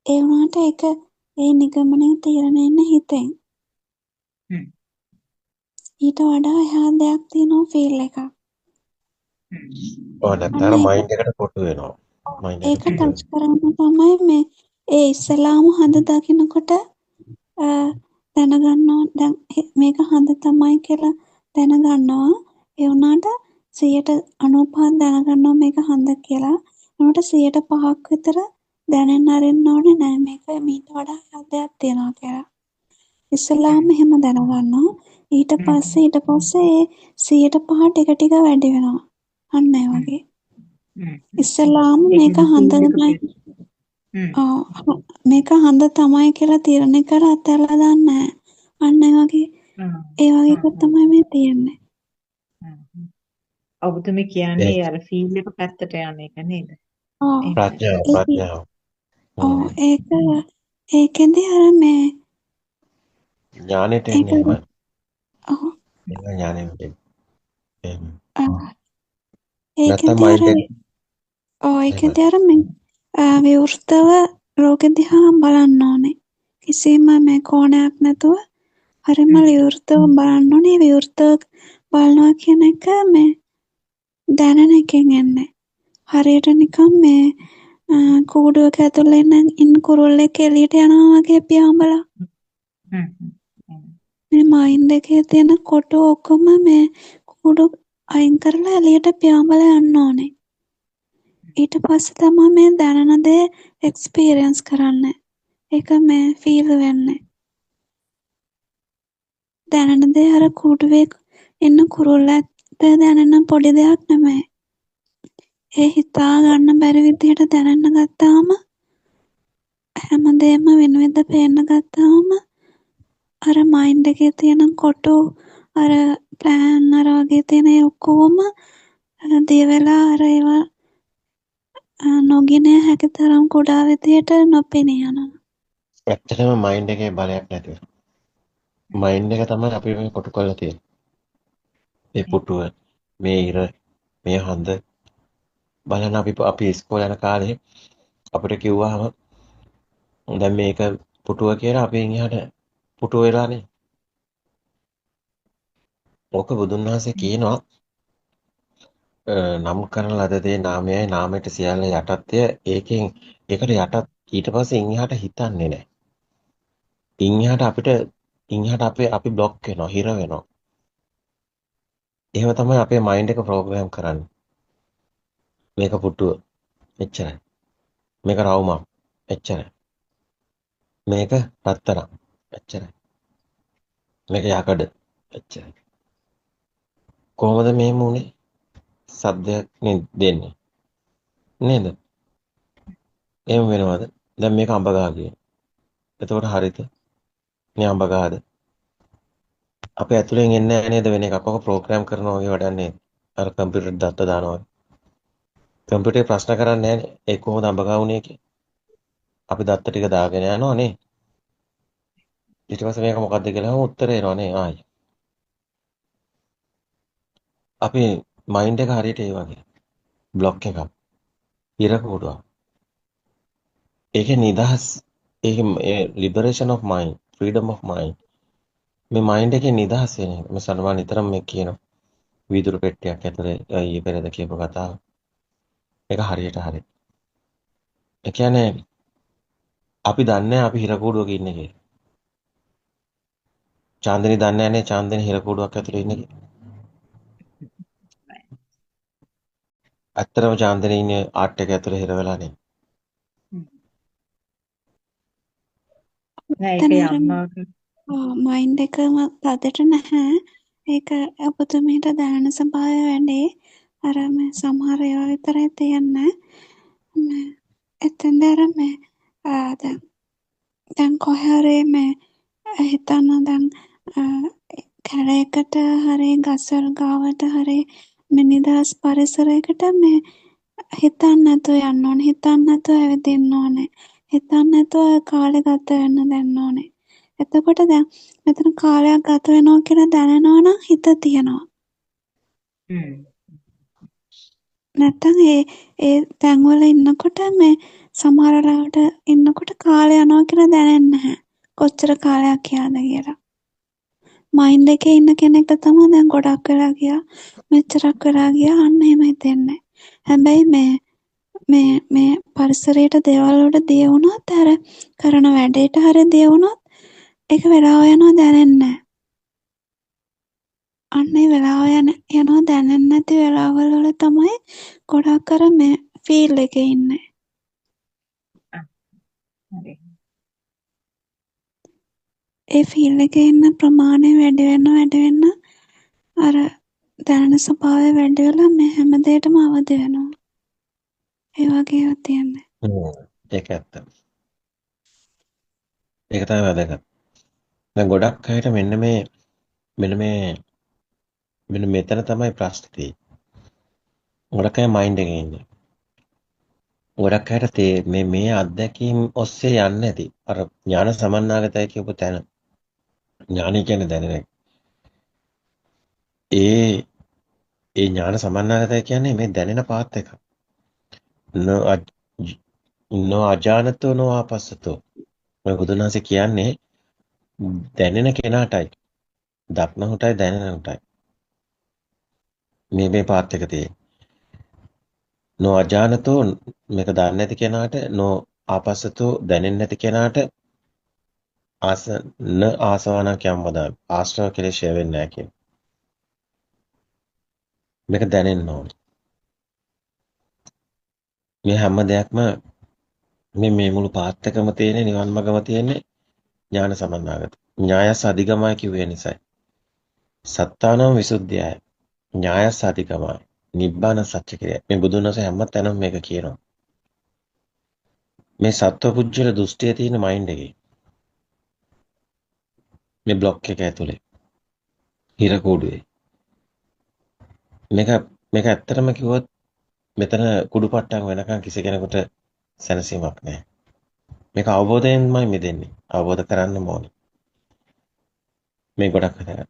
ඒ වුණාට ඒක ඒ නිගමනය තීරණය එන්නේ හිතෙන්. ඊට වඩා එහා දෙයක් තියෙනවා ෆීල් එකක්. ඔව්, නැත්නම් අර මයින්ඩ් එකට කොටු වෙනවා. මයින්ඩ් ඒක ටච් කරාම තමයි මේ ඒ ඉස්සලාම හඳ දකිනකොට දැනගන්නවා දැන් මේක හඳ තමයි කියලා දැනගන්නවා. ඒ වුණාට 95% දැනගන්නවා මේක හඳ කියලා. ඒ වුණාට 5%ක් විතර දැනෙන්න අරින්න ඕනේ නෑ මේක මීට වඩා දෙයක් තියෙනවා කියලා. ඉස්සලාම එහෙම දැනගන්නවා. ඊට පස්සේ ඒ 5% ටික ටික වැඩි වෙනවා. අන්න ඒ වගේ. ඉස්සලාම මේක හඳ තමයි. ඔව්, මේක හඳ තමයි කියලා තීරණය කරලා අතහැරලා දාන්නේ නෑ. අන්න ඒ වගේ ඒ වගේ එකක් තමයි මේ තියෙන්නේ. ඔබතුමී කියන්නේ අර ෆීල් එක පැත්තට යන එක නේද? ඔව්. ප්‍රඥාව. ඔව්, ඒක ඒකෙන්දී අර මේ ඥානෙට එන්නේ එහෙම. ඔව්. ඒක ඥානෙට එන්නේ. එහෙම. ඒකෙන්දී අර ඔව්, ඒකෙන්දී අර මේ විවෘතව ලෝකෙ දිහා බලන්න ඕනේ. කිසිම මේ කෝණයක් නැතුව හරිම විවෘතව බලන්න ඕනේ. විවෘතව බලනවා කියන එක මේ දැනෙන එකෙන් එන්නේ. හරියට නිකන් මේ කූඩුවක ඇතුලේ ඉන්න කුරුල්ලෙක් එළියට යනවා වගේ පියාඹලා. මේ මයින්ඩ් එකේ තියෙන කොටු ඔක්කොම මේ කූඩු අයින් කරලා එළියට පියාඹලා යන්න ඕනේ. ඊට පස්සේ තමයි මේ දැනෙන දේ එක්ස්පීරියන්ස් කරන්නේ. ඒක මේ ෆීල් වෙන්නේ. දැනෙන දේ අර කූඩුවේ ඉන්න කුරුල්ලට දැනෙන පොඩි දෙයක් නෙමෙයි. ඒ හිතා ගන්න බැරි විදිහට දැනෙන්න ගත්තාම හැමදේම වෙන පේන්න ගත්තාම අර මයින්ඩ් එකේ තියෙන කොටු අර ප්ලෑන් අර වගේ තියෙන ඒ ඔක්කොම දිය වෙලා අර ඒවා නොගිනිය හැකි තරම් කුඩා විදිහට නොපෙනී යනවා. ඇත්තටම මයින්ඩ් එකේ බලයක් නැති වෙනවා. මයින්ඩ් එක තමයි අපි මේ කොටු කරලා තියෙන්නේ. මේ පුටුව, මේ ඉර, මේ හඳ බලන්න අපි ඉස්කෝලේ යන කාලේ අපිට කිව්වහම දැන් මේක පුටුව කියලා අපි එහාට පුටුව වෙලානේ. ඕක බුදුන් වහන්සේ කියනවා නම් කරන ලද දේ නාමයයි, නාමයට සියල්ල යටත්ය. ඒකෙන් ඒකට යටත් ඊට පස්සේ ඉන් එහාට හිතන්නේ නැහැ. ඉන් එහාට අපිට ඉන් එහාට අපේ අපි බ්ලොක් වෙනවා, හිර වෙනවා. එහෙම තමයි අපේ මයින්ඩ් එක ප්‍රෝග්‍රෑම් කරන්නේ. මේක පුටුව. එච්චරයි. මේක රවුමක්. එච්චරයි. මේක රත්තරන්. එච්චරයි. මේක යකඩ. එච්චරයි. කොහොමද මෙහෙම වුනේ? සද්දයක් දෙන්නේ. නේද? එහෙම වෙනවද? දැන් මේක අඹ ගහ කියන. එතකොට හරිද? මේ අඹ ගහද? අපේ ඇතුලෙන් එන්නේ නැහැ නේද වෙන එකක්. ඔක ප්‍රෝග්‍රෑම් කරනවා වගේ වැඩක් නේද? අර කම්පියුටර් දත්ත දානවා. කම්පියුටරේ ප්‍රශ්න කරන්නේ නැහැ. ඒ කොහොමද අඹ ගහ වුනේ කියලා. අපි දත්ත ටික දාගෙන යනවා නේ. ඊට පස්සේ මේක මොකද්ද කියලා අහුවම උත්තර එනවා නේ ආයි. අපි මයින්ඩ් එක හරියට ඒ වගේ බ්ලොක් එකක්. හිර කූඩුවක්. ඒකේ නිදහස්, ඒකේ liberation of mind, freedom of mind. මේ මයින්ඩ් එකේ නිදහස් වෙන එක. මේ සනුමා නිතරම මේ කියනවා. වීදුරු පෙට්ටියක් ඇතුලේ ඊයේ පෙරේද කියපු කතාව. ඒක හරියට හරි. ඒ කියන්නේ අපි දන්නේ අපි හිර කූඩුවක ඉන්නේ කියලා. චාන්දිනි දන්නේ නැහැ නේ චාන්දිනි හිර කූඩුවක් ඇතුලේ ඉන්නේ කියලා. ඇත්තටම චාන්දිනි ඉන්නේ ආර්ට් එක ඇතුලේ හිර වෙලා නේ. නෑ ඒක යම්මාක මයින්ඩ් එකම තදට නැහැ. ඒක ඔබතුමීට දැනෙන ස්වභාවය වැඩි. අර මේ සමහර ඒවා විතරයි තියෙන්නේ. මේ එතෙන්ද අර මේ දැන් දැන් කොහේ හරි මේ හිතන්න දැන් කැලයකට හරි ගස්වල ගාවට හරි මේ නිදහස් පරිසරයකට මේ හිතන්න නැතුව යන්න ඕනේ. හිතන්න නැතුව ඇවිදින්න ඕනේ. හිතන්න නැතුව කාලේ ගත වෙන්න දෙන්න ඕනේ. එතකොට දැන් මෙතන කාලයක් ගත වෙනවා කියලා දැනෙනවා නම් හිත තියෙනවා. නැත්තම් ඒ ඒ තැන්වල ඉන්නකොට මේ සමහර වෙලාවට ඉන්නකොට කාලය යනවා කියලා දැනෙන්නේ නැහැ. කොච්චර කාලයක් ගියාද කියලා. මයින්ඩ් එකේ ඉන්න කෙනෙක්ට තමයි දැන් ගොඩක් වෙලා ගියා, මෙච්චරක් වෙලා ගියා, අන්න එහෙම හිතෙන්නේ. හැබැයි මේ මේ මේ පරිසරයට දේවල් වලට දිය වුණොත්, අර කරන වැඩේට හරි දිය වුණොත්, ඒක වෙලාව යනවා දැනෙන්නේ නැහැ. අන්න ඒ වෙලාව යනවා දැනෙන්නේ නැති වෙලාවල් වල තමයි ගොඩක් අර මේ ෆීල් එකේ ඉන්නේ. හරි. ඒ ෆීල් එකේ ඉන්න ප්‍රමාණය වැඩි වෙන්න වැඩි වෙන්න අර දැනෙන ස්වභාවය වැඩි වෙලා මේ හැම දෙයකටම අවදි වෙනවා. ඒ වගේ ඒවා තියෙන්නේ. ඒක ඇත්ත. ඒක තමයි වැදගත්. දැන් ගොඩක් අයට මෙන්න මේ මෙන්න මේ මෙන්න මෙතන තමයි ප්‍රශ්නේ තියෙන්නේ. ගොඩක් අය මයින්ඩ් එකේ ඉන්නේ. ගොඩක් අයට මේ මේ අත්දැකීම් ඔස්සේ යන්නේ නැති. අර ඥාන සමන්නාගතයි කියපු තැන. ඥානය කියන්නේ දැනෙන එක. ඒ ඒ ඥාන සමන්නාගතයි කියන්නේ මේ දැනෙන පාත් එක. නො අජානතෝ නො ආපස්සතෝ. ඔය බුදුන් වහන්සේ කියන්නේ දැනෙන කෙනාටයි, දක්නහුටයි, දැනෙනහුටයි මේ මේ පාත් එක තියෙන්නේ. නො අජානතෝ, මේක දන්නේ නැති කෙනාට, නො ආපස්සතෝ, දැනෙන්නේ නැති කෙනාට, ආස න ආසවන කියම් වදා, ආශ්‍රව කෙලෙස් ෂය වෙන්නේ නැහැ කියන. මේක දැනෙන්න ඕනේ. මේ හැම දෙයක්ම මේ මේ මුළු පාත් එකම තියෙන නිවන් මගම තියෙන්නේ ඥාන සමන්නාගත. ඥායස් අධිගමයි කිව්වේ නිසයි. සත්තානම් විසුද්ධියයි. ඥායස් අධිගමයි. නිබ්බාන සත්‍ය කිරියයි. මේ බුදුන් වහන්සේ හැම තැනම මේක කියනවා. මේ සත්ව පුජ්‍යල දෘෂ්ටිය තියෙන මයින්ඩ් එකේ. මේ බ්ලොක් එක ඇතුලේ. හිර කූඩුවේ. මේක මේක ඇත්තටම කිව්වොත් මෙතන කුඩු පට්ටම් වෙනකන් කිසි කෙනෙකුට සැනසීමක් නැහැ. මේක අවබෝධයෙන්මයි මිදෙන්නේ. අවබෝධ කරන්න ඕනේ. මේ ගොඩක් වැදගත්.